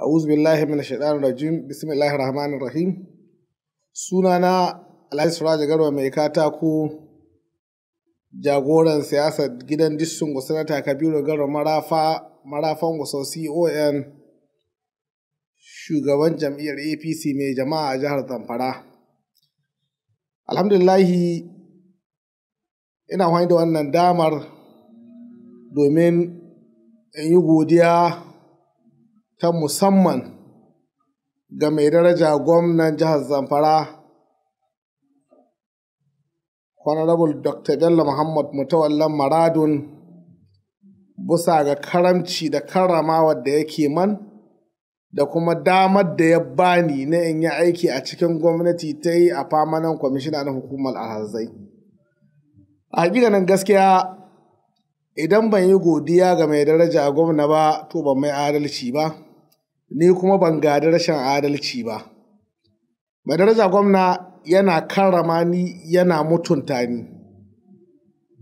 A'udhu billahi minash shaitanir rajim. Bismillahir rahmanir rahim. Sunana Alhaji Surajo Garba Mai Katako, jagoran siyasar gidan Distinguished Sanata Kabiru Garba Marafa, Marafan Gusau CON, shugaban jam'iyyar APC mai jama'a a jihar Zamfara. Alhamdulillahi, ina amfani da wannan damar domin in yi godiya ta musamman ga mai daraja gwamnan jihar Zamfara, Honorable Dr. Bello Muhammad Mutawallan Maradun, bisa ga karamci da karramawa da yake man da kuma damar da ya bani na in yi aiki a cikin gwamnati ta yi a famanan kwamishina na hukumar alhazai. A hakikanin gaskiya, idan ban yi godiya ga mai daraja gwamna ba, to ban mai adalci ba, ni kuma ban gadi rashin adalci ba. Mai daraja gwamna yana karrama ni, yana mutunta ni.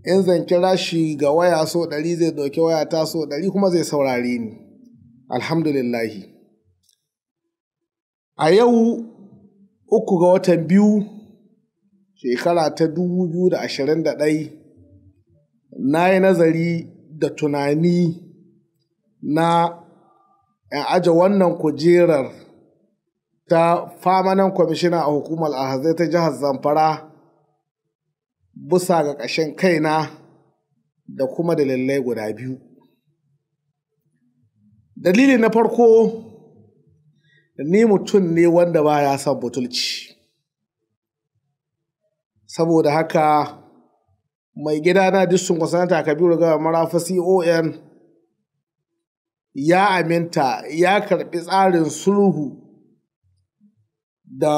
In zan kira shi ga waya so 100, zai ɗauki waya ta so 100 kuma zai saurare ni. Alhamdulillahi. A yau 3 ga watan 2 shekara ta 2021, na yi nazari da tunani na in aje wannan kujerar ta famanan kwamishina a hukumar alhazai ta jihar Zamfara bisa ga ƙashin kaina da kuma dalilai guda biyu. Dalili na farko, ni mutum ne wanda baya son butulci. Saboda haka mai gidana Distinguished Sanata Kabiru Garba Marafa CON ya aminta ya karɓi tsarin sulhu da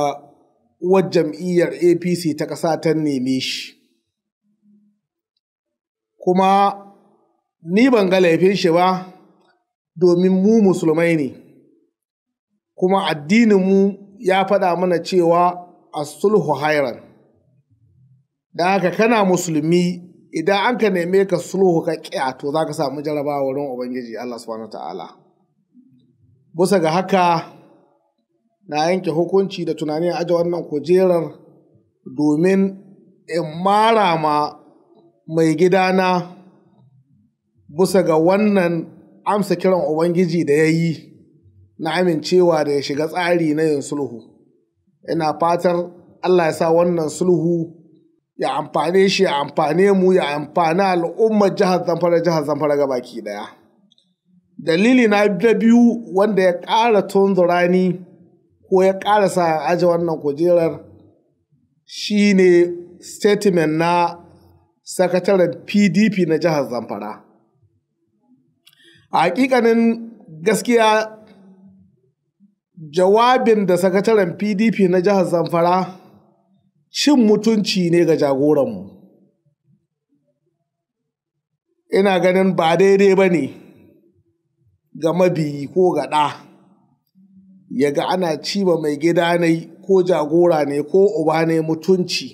uwar jam'iyyar APC ta ƙasa ta neme shi. Kuma ni ban ga laifin shi ba, domin mu musulmai ne. Kuma addininmu ya faɗa mana cewa as-sulhu khairan. Da haka kana musulmi, idan an ka neme ka sulhu ka ƙiya, to za ka samu jarabawa wurin Ubangiji Allah subhanahu ta'ala. Bisa ga haka na yanke hukunci da tunanin aje wannan kujerar domin in mara ma mai gidana bisa ga wannan amsa kiran Ubangiji da ya yi na amincewa da ya shiga tsari na yin sulhu. Ina fatar Allah ya sa wannan sulhu ya amfane shi, ya amfane mu, ya amfani al'ummar jihar Zamfara, jihar Zamfara gabaki daya. Dalili na biyu wanda ya ƙara tunzura ni ko ya ƙara sa aje wannan kujerar shine statement na sakataren PDP na jihar Zamfara. A hakikanin gaskiya, jawabin da sakataren PDP na jihar Zamfara cin mutunci ne ga jagoranmu. Ina ganin ba daidai ba ne ga mabiyi ko ga ɗa ya ga ana ciba mai gida ne ko jagora ne ko uba ne mutunci,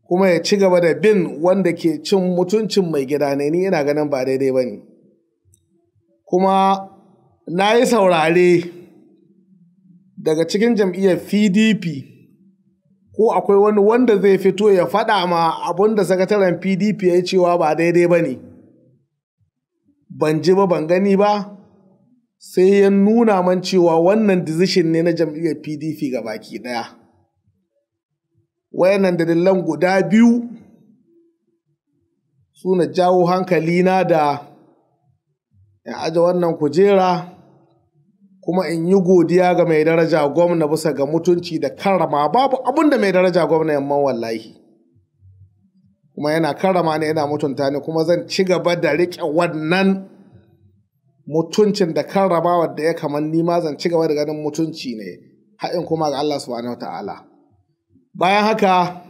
kuma ya ci gaba da bin wanda ke cin mutuncin mai gida ne. Ni ina ganin ba daidai ba ne. Kuma na yi saurare daga cikin jam'iyyar PDP ko akwai wani wanda zai fito ya faɗa ma abun da sakataren PDP ya cewa ba daidai ba ne. Ban ji ba, ban gani ba, sai ya nuna man cewa wannan decision ne na jam'iyyar PDP ga baki ɗaya. Wayannan dalilan guda biyu suna jawo hankalina da in aje wannan kujera, kuma in yi godiya ga mai daraja gwamna bisa ga mutunci da karrama. Babu abun da mai daraja gwamna yamman wallahi. Kuma yana karrama ni, yana mutunta ni, kuma zan ci gaba da riƙe wannan mutuncin da karramawa da ya kamar ni ma zan ci gaba da ganin mutunci ne haɗin kuma ga Allah subhanahu ta'ala. Bayan haka,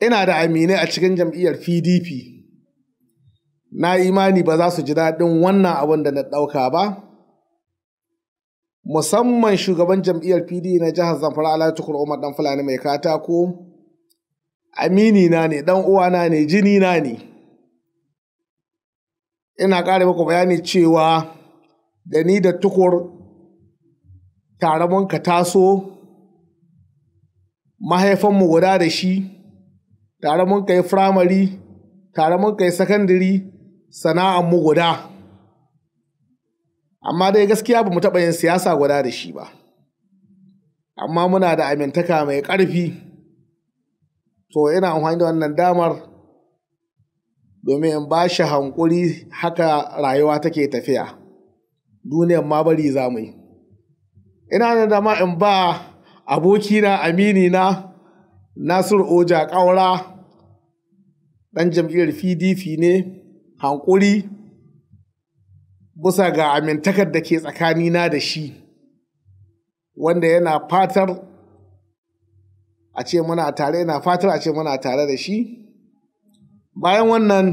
ina da aminai a cikin jam'iyyar PDP. Na imani ba za su ji daɗin wannan abin da na ɗauka ba. Musamman shugaban jam'iyyar PDP na jihar Zamfara, Alhaji Tukur Umar Dan Fulani Mai Katako, amini na ne, dan uwana ne, jini na ne. Ina ƙara muku bayani cewa Da ni da Tukur tare mun ka taso, mahaifanmu guda da shi, tare mun kai firamare, tare mun kai sakandare, sana'anmu guda. Amma dai gaskiya ba mu taɓa yin siyasa guda da shi ba. Amma muna da amintaka mai ƙarfi. To ina amfani da wannan damar domin in ba shi hankuri, haka rayuwa take tafiya. Duniyar ma bari za mu yi. Ina da dama in ba abokina, aminina, Nasiru Oja Ƙaura, ɗan jam'iyyar PDP ne, hankuri bisa ga amintakar da ke tsakanina da shi, wanda yana fatar a ce muna tare, yana fatar a ce muna tare da shi. Bayan wannan,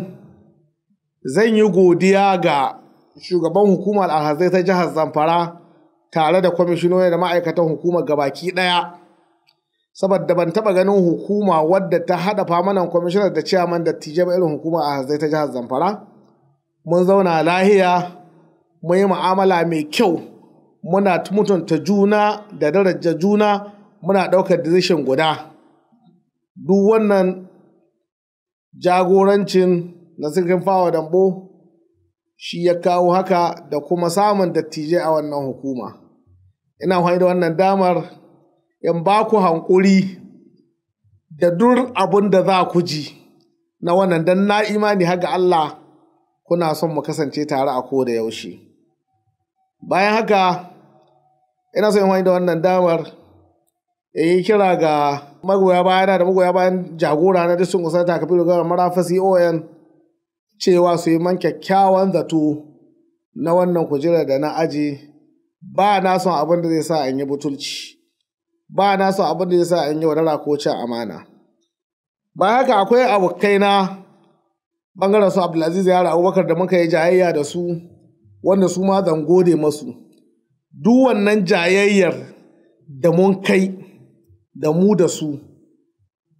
zan yi godiya ga shugaban hukumar alhazai ta jihar Zamfara tare da kwamishinoni da ma'aikatan hukumar gabaki ɗaya, saboda ban taɓa ganin hukuma wadda ta haɗa famanan kwamishinar da ciyaman da tije ba irin hukumar alhazai ta jihar Zamfara. Mun zauna lahiya, mun yi mu'amala mai kyau, muna mutunta juna da daraja juna, muna ɗaukar decision guda. Duk wannan jagorancin na Sarkin Fawa Dambo shi ya kawo haka, da kuma samun dattijai a wannan hukuma. Ina amfani da wannan damar in ba ku hankuri da duk abun da za ku ji na wannan, dan na imani haka Allah kuna son mu kasance tare a ko da yaushe. Bayan haka, ina son amfani da wannan damar in yi kira ga magoya bayana da magoya bayan jagora na District Sanata Kabiru Garba Marafa CON cewa su yi man kyakkyawan zato na wannan kujerar da na aji. Ba na son abin da zai sa in yi butulci, ba na son abin da zai sa in yi wadara ko cin amana. Bayan haka, akwai abokaina bangaren su Abdulaziz Yara Abubakar da muka yi jayayya da su, wanda su ma zan gode masu. Duk wannan jayayyar da mun kai da mu da su,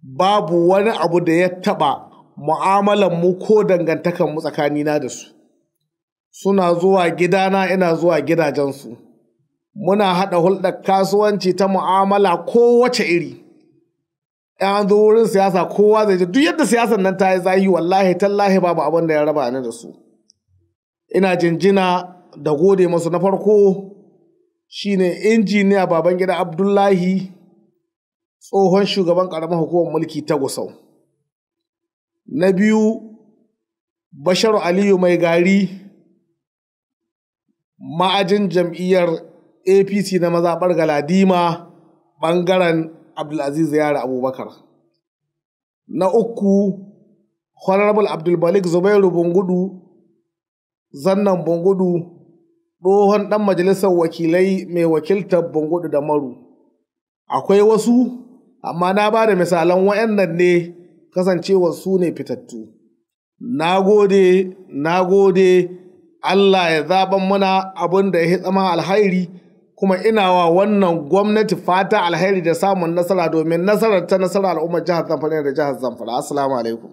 babu wani abu da ya taɓa mu'amalan mu ko dangantakan mu tsakanina da su. Suna zuwa gidana, ina zuwa gidajensu. Muna haɗa hulɗar kasuwanci ta mu'amala kowace iri. An zo wurin siyasa kowa zai ji duk yadda siyasar nan ta yi zahi, wallahi tallahi babu abin da ya raba ni da su. Ina jinjina da gode masu. Na farko shine Injiniya Babangida Abdullahi, tsohon shugaban ƙaramar hukumar mulki ta Gusau. Na biyu, Basharu Aliyu Mai Gari, ma'ajin jam'iyyar APC na mazaɓar Galadima, ɓangaren Abdulaziz Yara Abubakar. Na uku, Honorable Abdulmalik Zubairu Bungudu, zannan Bungudu, tsohon ɗan majalisar wakilai mai wakiltar Bungudu da Maru. Akwai wasu, amma na ba da misalan waɗannan ne kasancewar su ne fitattu. Na gode, na gode, Allah ya zaɓan muna abin da ya zama alhairi, kuma ina wa wannan gwamnati fata alheri da samun nasara, domin nasarar ta nasara al'ummar jihar Zamfara da jihar Zamfara. Assalamu alaikum.